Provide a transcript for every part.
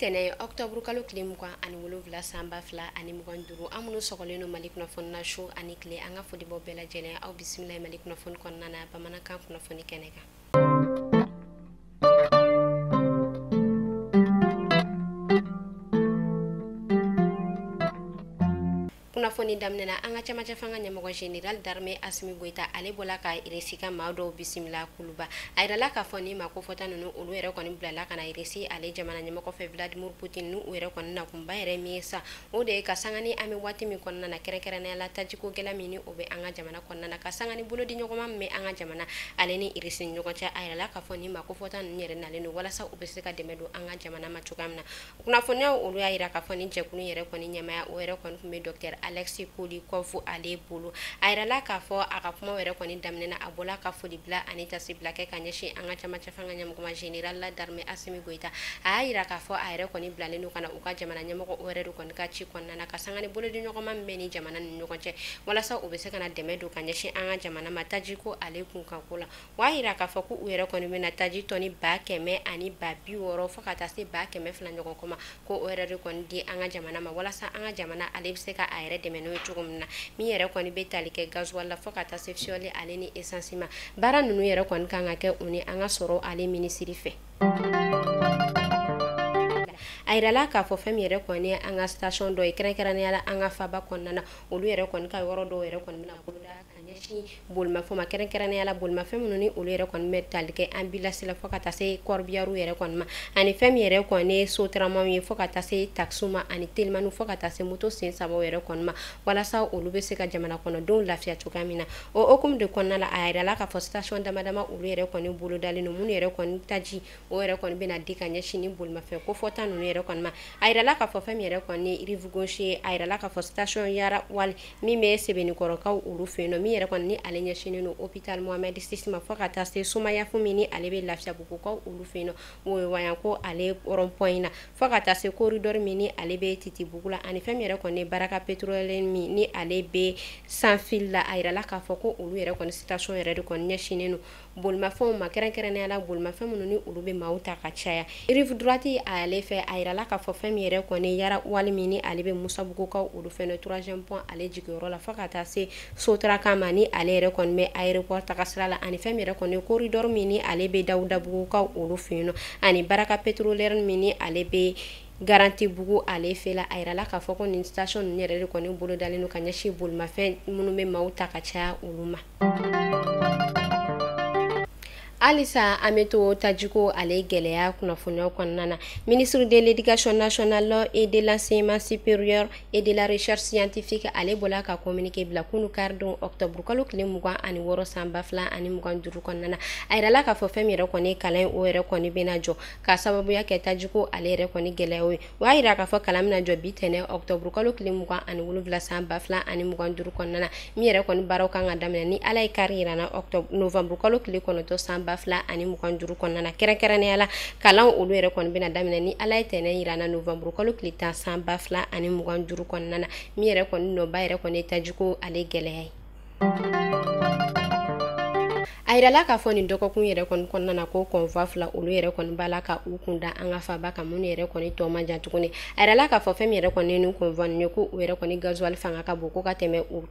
Tɛnɛ octobre kalo tile 27 san 2025, an minnu sɔgɔlen don Mali kunnafoni na su ani tile, an ka foli b'aw bɛɛ lajɛlen. Aw bisimila Mali kunnafoni kɔnɔna na bamanankan kunnafoni kɛnɛ kan. Kunnafoni daminɛna an ka cɛmancɛ fanga ɲɛmɔgɔ général d'armée Assimi Goïta, ale bɔla ka Irisi ka maa dɔw bisimila Kuluba. A yirala k'a fɔ ni maa kofɔta ninnu olu yɛrɛ kɔni bilala ka na Irisi ale jamana ɲɛmɔgɔ fɛ Vladimir Poutine, n'u yɛrɛ kɔni nakunba yɛrɛ min ye sa, o de ye ka sanga ni an bɛ waati min kɔnɔna na, kɛrɛnkɛrɛnnenya la tajiko gɛlɛya min ni o bɛ an ka jamana kɔnɔna na, ka sanga ni bolodi ɲɔgɔnma min bɛ an ka jamana ale ni Irisi ni ɲɔgɔn cɛ. A yirala k'a fɔ ni maa kofɔta ninnu yɛrɛ nalen don walasa u bɛ se ka dɛmɛ don an ka jamana ma cogoya min na. Kunnafoniyaw olu y'a yira k'a fɔ ni jɛkulu yɛrɛ kɔni ɲɛmaaya o yɛrɛ kɔni tun bɛ docteur Alexis Kolikov ale bolo. A yirala k'a fɔ a ka kuma yɛrɛ kɔni daminɛna, a bɔla ka foli bila ani tasibila kɛ ka ɲɛsin an ka cɛmancɛ fanga ɲɛmɔgɔ ma général d'armée Assimi Goïta. A y'a yira k'a fɔ a yɛrɛ kɔni bilalen don ka na u ka jamana ɲɛmɔgɔ o yɛrɛ de kɔni ka ci kɔnɔna na, ka sanga ni bolodi ɲɔgɔnma min bɛ ni jamana ni ɲɔgɔn cɛ, walasa u bɛ se ka na dɛmɛ don ka ɲɛsin an ka jamana ma tajiko ale kunkanko la. O y'a yira k'a fɔ ko u yɛrɛ kɔni bɛna taji tɔni 160 000 fo ka taa se 200 000 ɲɔgɔn kɔ ma, ko o yɛrɛ de kɔni di an ka jamana ma, walasa an ka jamana ale bɛ se ka a yɛrɛ dɛmɛ n'o ye cogo min na, min yɛrɛ kɔni bɛ tali kɛ gasoil la fo ka taa se fioul ale ni essence ma. Baara ninnu yɛrɛ kɔni kan ka kɛ u ni an ka sɔrɔ ale minisiri fɛ. A yirala k'a fɔ fɛn min yɛrɛ kɔni ye an ka station dɔ ye, kɛrɛnkɛrɛnnenya la an ka faba kɔnɔna na, olu yɛrɛ kɔni ka yɔrɔ dɔw yɛrɛ kɔni bɛna boloda ka ɲɛsin bolimafɛnw ma, kɛrɛnkɛrɛnnenya la bolimafɛn minnu ni olu yɛrɛ kɔni bɛ tali kɛ ambulance la fo ka taa se corbillard yɛrɛ kɔni ma, ani fɛn min yɛrɛ kɔni ye sotaramaw ye fo ka taa se taxiw ma, ani telimaniw fo ka taa se moto sen sabaw yɛrɛ kɔni ma, walasa olu bɛ se ka jamana kɔnɔdenw lafiya cogoya min na. O hukumu de kɔnɔna la, a yirala k'a fɔ station dama dama olu yɛrɛ kɔni bolodalen don, minnu yɛrɛ kɔni taji o yɛrɛ kɔni bɛna di ka ɲɛsin ni bolimafɛn kofɔta ninnu yɛrɛ kɔni ma. A yirala k'a fɔ fɛn min yɛrɛ kɔni ye rive gauche ye, a yirala k'a fɔ station Yara Wali min bɛ Sebenikɔrɔkaw olu fɛ yen nɔ, min yɛrɛ kɔni ni ale ɲɛsinnen don hôpital Mohamed VI ma, fo ka taa se Somayafu min ni ale bɛ Lafiyabugukaw olu fɛ yen nɔ, Woyowayanko ale rond point na, fo ka taa se corridor min ni ale bɛ Titibugu la, ani fɛn min yɛrɛ kɔni ye Baraka pétrolier min ni ale bɛ Sanfil la. A yirala k'a fɔ ko olu yɛrɛ kɔni station yɛrɛ de kɔni ɲɛsinnen don bolimafɛnw ma, kɛrɛnkɛrɛnnenya la bolimafɛn minnu ni olu bɛ maaw ta ka caya. Rive droite ale fɛ, a yirala k'a fɔ fɛn min yɛrɛ kɔni Yara Wali min ni ale bɛ Musabugukaw olu fɛ yen troisième pont ale jigiyɔrɔ la, fo ka taa se Sotrakan ma ni ale yɛrɛ kɔni bɛ aéroport taga sira la, ani fɛn min yɛrɛ kɔni corridor min ni ale bɛ Dawudabugukaw olu fɛ yen nɔ, ani Baraka pétrolière min ni ale bɛ Garantibugu ale fɛ la. A yirala k'a fɔ ko nin station ninnu yɛrɛ de kɔni bolodalen don ka ɲɛsin bolimafɛn minnu bɛ maaw ta ka caya olu ma. Halisa an bɛ to tajiko ale gɛlɛya kunnafoniyaw kɔnɔna na. Ministre de l'Éducation nationale et de l'Enseignement supérieur et de la Recherche scientifique, ale bɔla ka communiqué bila kunu karidon octobre kalo tile 26 san 2025 kɔnɔna na. A yirala k'a fɔ fɛn min yɛrɛ kɔni ye kalan ye, o yɛrɛ kɔni bɛna jɔ k'a sababuya kɛ tajiko ale yɛrɛ kɔni gɛlɛyaw ye. O y'a yira k'a fɔ kalan bɛna jɔ bi tɛnɛ octobre kalo tile 27 san 2025 kɔnɔna na, min yɛrɛ kɔni baaraw kan ka daminɛ ni Ala ye kari yira na octobre novembre kalo tile 9 san 2025 kɔnɔna na. Kɛrɛnkɛrɛnnenya la kalan olu yɛrɛ kɔni bɛna daminɛ ni Ala ye tɛnɛ yira na novembre kalo tile 10 san 2025 kɔnɔna na, min yɛrɛ kɔni nɔba yɛrɛ kɔni ye tajiko ale gɛlɛya ye. A yirala k'a fɔ nin dɔgɔkun yɛrɛ kɔni kɔnɔna na ko convoi fila olu yɛrɛ kɔni b'a la ka u kun da an ka faba kan, minnu yɛrɛ kɔni tɔ man jan tuguni. A yirala k'a fɔ fɛn min yɛrɛ kɔni ni convoi ninnu ye, ko u yɛrɛ kɔni gasoil fanga ka bon ko ka tɛmɛ u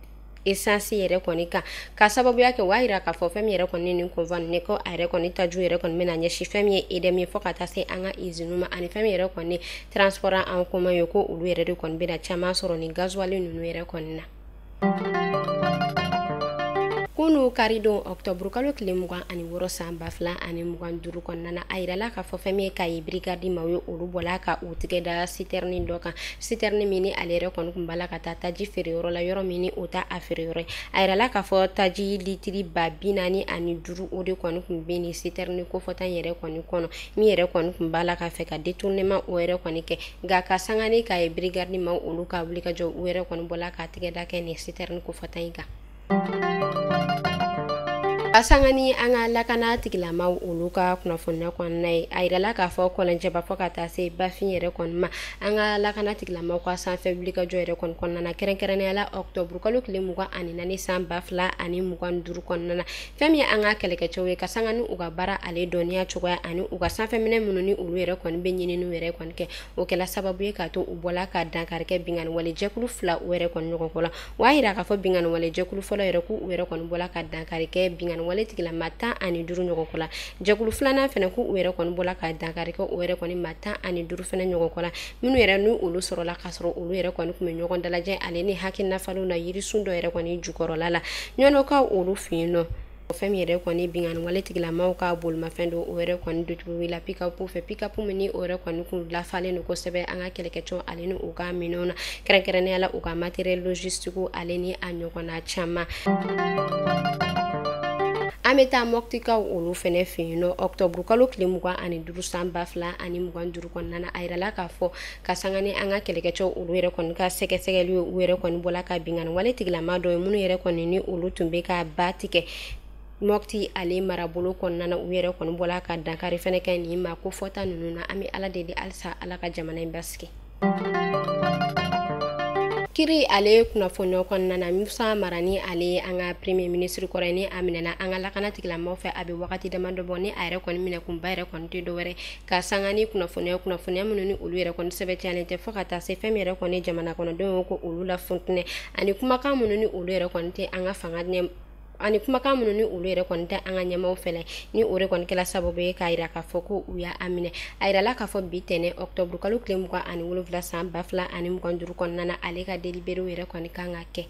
essence yɛrɛ kɔni kan, ka sababuya kɛ o y'a yira k'a fɔ fɛn min yɛrɛ kɔni ni convoi ninnu ko a yɛrɛ kɔni taju yɛrɛ kɔni bɛna ɲɛsin fɛn min ye EDM ye fo ka taa se an ka usine ma, ani fɛn min yɛrɛ kɔni transport en commun ye, ko olu yɛrɛ de kɔni bɛna caman sɔrɔ nin gasoil ninnu yɛrɛ kɔni na. Kunu karidon octobre kalo tile 26 san 2025 kɔnɔna na, a yirala k'a fɔ fɛn min ye Kayi brigade maaw ye, olu bɔla ka u tigɛ da citerne dɔ kan, citerne min ni ale yɛrɛ kɔni tun b'a la ka taa taji feereyɔrɔ la, yɔrɔ min ni o ta a feereyɔrɔ ye. A yirala k'a fɔ taji litiri 45 000 o de kɔni tun bɛ nin citerne kofɔta yɛrɛ kɔni kɔnɔ, min yɛrɛ kɔni tun b'a la ka fɛ ka détournement o yɛrɛ kɔni kɛ. Nka ka sanga ni Kayi brigade maaw olu ka wuli ka jɔ, u yɛrɛ kɔni bɔla ka tigɛ da kɛ nin citerne kofɔta in kan. Ka Ka sanga ni an ka lakana tigilamaw olu ka kunnafoniya kɔnɔna ye, a yirala k'a fɔ kɔlɔnjɛba fɔ ka taa se bafin yɛrɛ kɔni ma, an ka lakana tigilamaw ka sanfɛ wulikajɔ yɛrɛ kɔni kɔnɔna na, kɛrɛnkɛrɛnnenya la octobre kalo tile 24 san 2025 kɔnɔna na, fɛn min ye an ka kɛlɛkɛcɛw ye, ka sanga ni u ka baara ale dɔnniya cogoya ani u ka sanfɛminɛ minnu ni olu yɛrɛ kɔni bɛ ɲininiw yɛrɛ kɔni kɛ, o kɛla sababu ye k'a to u bɔla ka dankari kɛ binkanni wale jɛkulu fila u yɛrɛ kɔni ɲɔgɔn kɔ la. O y'a yira k'a fɔ binkanni wale jɛkulu fɔlɔ yɛrɛ k'u yɛrɛ kɔni bɔla ka dankari kɛ binkanni wale tigilama 15 ɲɔgɔn kɔ la. Jɛkulu filanan fɛnɛ k'u yɛrɛ kɔni bɔla ka dankari kɛ o yɛrɛ kɔni ma 15 fɛnɛ ɲɔgɔn kɔ la, minnu yɛrɛ ni olu sɔrɔla k'a sɔrɔ olu yɛrɛ kɔni tun bɛ ɲɔgɔn dalajɛ ale ni hakilina falenw na yirisun dɔ yɛrɛ kɔni jukɔrɔla la ɲɔnɔkaw olu fɛ yen nɔ. Fɛn min yɛrɛ kɔni binkanni wale tigilamaw ka bolimafɛn don o yɛrɛ kɔni dutugula pick-up fɛ, pick-up min ni o yɛrɛ kɔni kun lafalen don kosɛbɛ an ka kɛlɛkɛcɛw ale ni u ka minɛnw na, kɛrɛnkɛrɛnnenya la u ka matériel logistique ale ni a ɲɔgɔnna caman. An bɛ taa Mɔptikaw olu fɛnɛ fɛ yen nɔ octobre kalo tile 25 san 2025 kɔnɔna na, a yirala k'a fɔ ka sanga ni an ka kɛlɛkɛcɛw olu yɛrɛ kɔni ka sɛgɛsɛgɛli ye, u yɛrɛ kɔni bɔla ka binkanni wale tigilama dɔ ye minnu yɛrɛ kɔni ni olu tun bɛ ka ba tigɛ Mɔpti ale marabolo kɔnɔna na, u yɛrɛ kɔni bɔla ka dankari fɛnɛ kɛ nin ma ko fɔta ninnu na. An bɛ Ala deli halisa Ala ka jamana in basigi. Kiri ale kunnafoniya kɔnɔna na, Musa Mara ni ale an ka premier ministre kɔrɔ ye, ni a minɛna an ka lakana tigilamaw fɛ a bɛ wagati damadɔ bɔ, ni a yɛrɛ kɔni minɛ kunba yɛrɛ kɔni tɛ dɔwɛrɛ ka sanga ni kunnafoniya minnu ni olu yɛrɛ kɔni sɛbɛntiyalen tɛ, fo ka taa se fɛn min yɛrɛ kɔni jamana kɔnɔdenw ko olu la funtinɛ ani kumakan minnu ni olu yɛrɛ kɔni tɛ an ka fanga ɲɛ ani kumakan minnu ni olu yɛrɛ kɔni tɛ an ka ɲɛmaaw fɛlɛ, ni o de kɔni kɛla sababu ye k'a yira k'a fɔ ko u y'a minɛ. A yirala k'a fɔ bi tɛnɛ octobre kalo tile 27 san 2025 kɔnɔna na, ale ka délibéré yɛrɛ kɔni kan ka kɛ.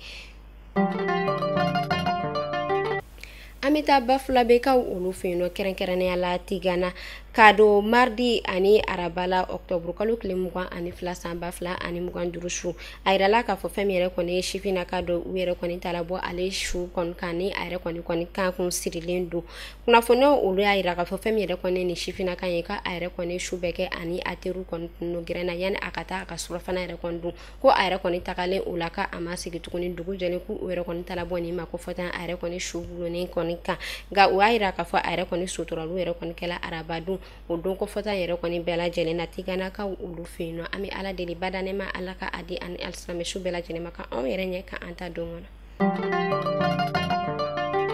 An bɛ taa Bafulabekaw olu fɛ yen nɔ, kɛrɛnkɛrɛnnenya la Tigana, k'a don mardi ani araba la octobre kalo tile 22 san 2025 su. A yirala k'a fɔ fɛn min yɛrɛ kɔni ye sifinnaka dɔ u yɛrɛ kɔni taara bɔ ale su kɔni kan, ni a yɛrɛ kɔni kan kun sirilen don. Kunnafoniyaw olu y'a yira k'a fɔ fɛn min yɛrɛ kɔni ni sifinnaka ye, k'a yɛrɛ kɔni su bɛɛ kɛ ani a teriw kɔni tun don gɛrɛn na yanni a ka taa a ka surafana yɛrɛ kɔni dun, ko a yɛrɛ kɔni tagalen o la k'a ma segin tuguni. Dugu jɛlen k'u yɛrɛ kɔni taara bɔ nin ma ko fɔta a yɛrɛ kɔni su gulonnen kɔni kan, nka u y'a yira k'a fɔ a yɛrɛ kɔni suturali yɛrɛ kɔni kɛla araba don, o don ko fɔta yɛrɛ kɔni bɛɛ lajɛlen na Tiganakaw olu fɛ yen nɔ. An bɛ Ala deli badanɛma Ala ka a di ani alisilamɛ su bɛɛ lajɛlen ma, ka anw yɛrɛ ɲɛ ka an ta don kɔnɔ.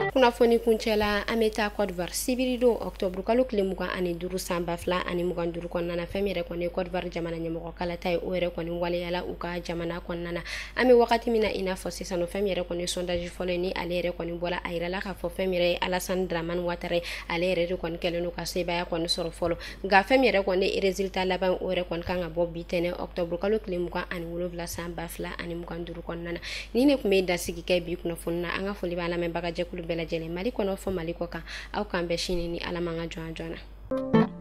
Kunnafoni kuncɛ la, an bɛ taa Côte d'Ivoire sibiri don octobre kalo tile 25 san 2025 kɔnɔna na, fɛn min yɛrɛ kɔni ye Côte d'Ivoire jamana ɲɛmɔgɔ kalata ye, o yɛrɛ kɔni waleyala u ka jamana kɔnɔna na. An bɛ wagati min na i n'a fɔ sisan, fɛn min yɛrɛ kɔni ye sondage fɔlɔ ye, ni ale yɛrɛ kɔni bɔra, a yirala k'a fɔ fɛn min yɛrɛ ye Alassane Dramane Ouattara ye, ale yɛrɛ de kɔni kɛlen don ka sebaaya kɔni sɔrɔ fɔlɔ. Nka fɛn min yɛrɛ kɔni ye résultat laban, o yɛrɛ kɔni kan ka bɔ bi tɛnɛ octobre kalo tile 27 san 2025 kɔnɔna na. Ni ne tun bɛ dasigi kɛ bi kunnafoni na, an ka foli b'a lamɛnbaga jɛkulu bɛɛ lajɛlen Mali kɔnɔ fɔ Mali kɔ kan. Aw k'an bɛn sini ni Ala m'an ka jɔn joona.